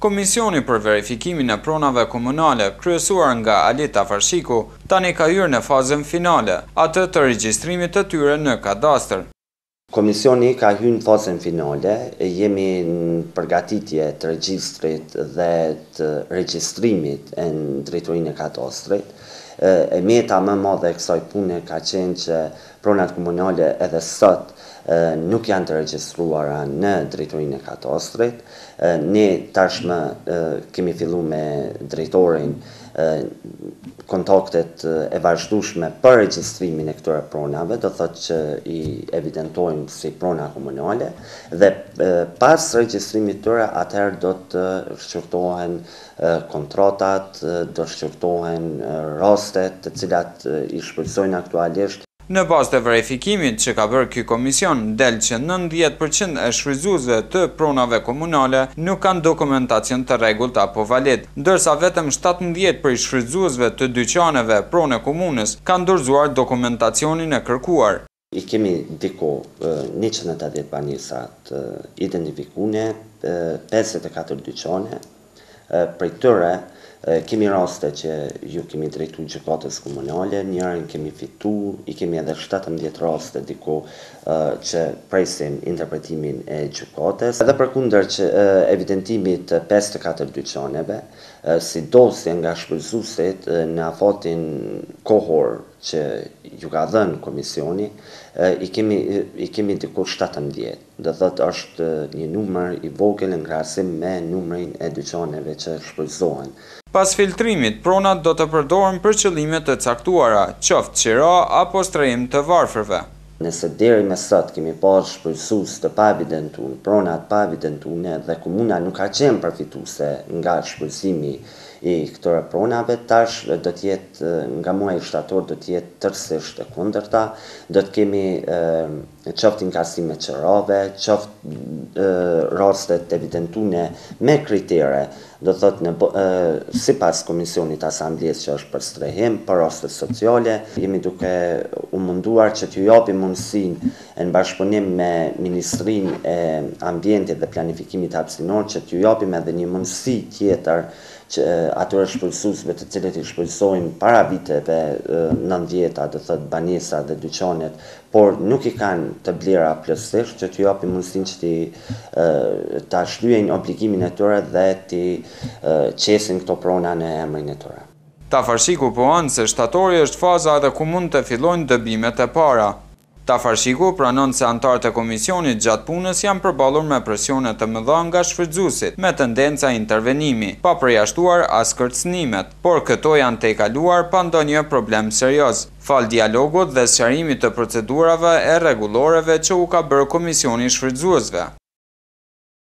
Komisioni për verifikimin e pronave komunale, kryesuar nga Ali Tafarshiku, tani ka hyrë në fazën finale, atë të regjistrimit të tyre në kadastër. Komisioni ka hyrë në fazën finale, jemi në përgatitje të regjistrit dhe të regjistrimit në drejtorinë e kadastrit. E meta më e madhe e kësaj pune ka qenë që pronat komunale edhe sot nuk janë të regjistruara në drejtorinë e kadastrit. Ne tashmë kemi fillu me drejtorin kontaktet e vazhdueshme për regjistrimin e këtyre pronave, do thotë që i evidentojmë si prona komunale dhe pas regjistrimit tyre atëherë do të shqyrtohen kontratat, do shqyrtohen rastet të cilat i shfrytëzojnë aktualisht. Në bazë të verifikimit që ka bërë ky komision, del që 90% e shfrytëzuesve të pronave komunale nuk kanë dokumentacion të rregullt apo valid, ndërsa vetëm 17 prej shfrytëzuesve të dyqaneve pronë e komunës kanë dorëzuar dokumentacionin e kërkuar. I kemi diku 180 banesa të identifikune, 54 dyqane, prej tyre kemi raste që ju kemi drejtu gjykatës komunale, njërën kemi fitu, i kemi edhe 17 raste diku që presin interpretimin e gjykatës. Edhe përkundër që evidentimit të 54 dyqaneve, si dosje nga shfrytëzuesit në afatin kohor që ju ka dhënë komisioni, i kemi i kemi diku 17. Do thotë është një numër i vogël në krahasim me numrin e dyqaneve që shfrytëzohen. Pas filtrimit, pronat do të përdoren për qëllime të caktuara, qoftë qira apo strehim të varfërve. Nëse deri me sot kemi pas shfrytëzues të paevidentuar, prona të paevidentune dhe komuna nuk ka qenë përfituese nga shfrytëzimi i këtyre pronave, tash do të jetë nga muaji shtator do të jetë tërësisht e kundërta, do të kemi qoftë inkasime qirave, qoftë rastet evidentune me kritere, do thotë në sipas Komisionit Asamblesë që është për strehim, për rastet sociale, jemi duke u munduar që t'ju japim mundësinë në bashkëpunim me Ministrinë e Ambientit dhe Planifikimit Hapësinor që t'ju japim edhe një mundësi tjetër që atyre shfrytëzuesve të cilët i shfrytëzojnë para viteve 90-ta, do thotë banesa dhe dyqanet, por nuk i kanë të blera plotësisht, që t'ju japim mundësinë që t'i ta shlyejnë obligimin e tyre dhe t'i qesin këto prona në emrin e tyre. Tafarshiku pohon se shtatori është faza edhe ku mund të fillojnë dëbimet e para. Tafarshiku pranon se anëtarët e komisionit gjatë punës janë përballur me presione të mëdha nga shfrytëzuesit, me tendenca intervenimi, pa përjashtuar as kërcënimet, por këto janë tejkaluar pa ndonjë problem serioz, falë dialogut dhe sqarimit të procedurave e rregulloreve që u ka bërë komisioni shfrytëzuesve.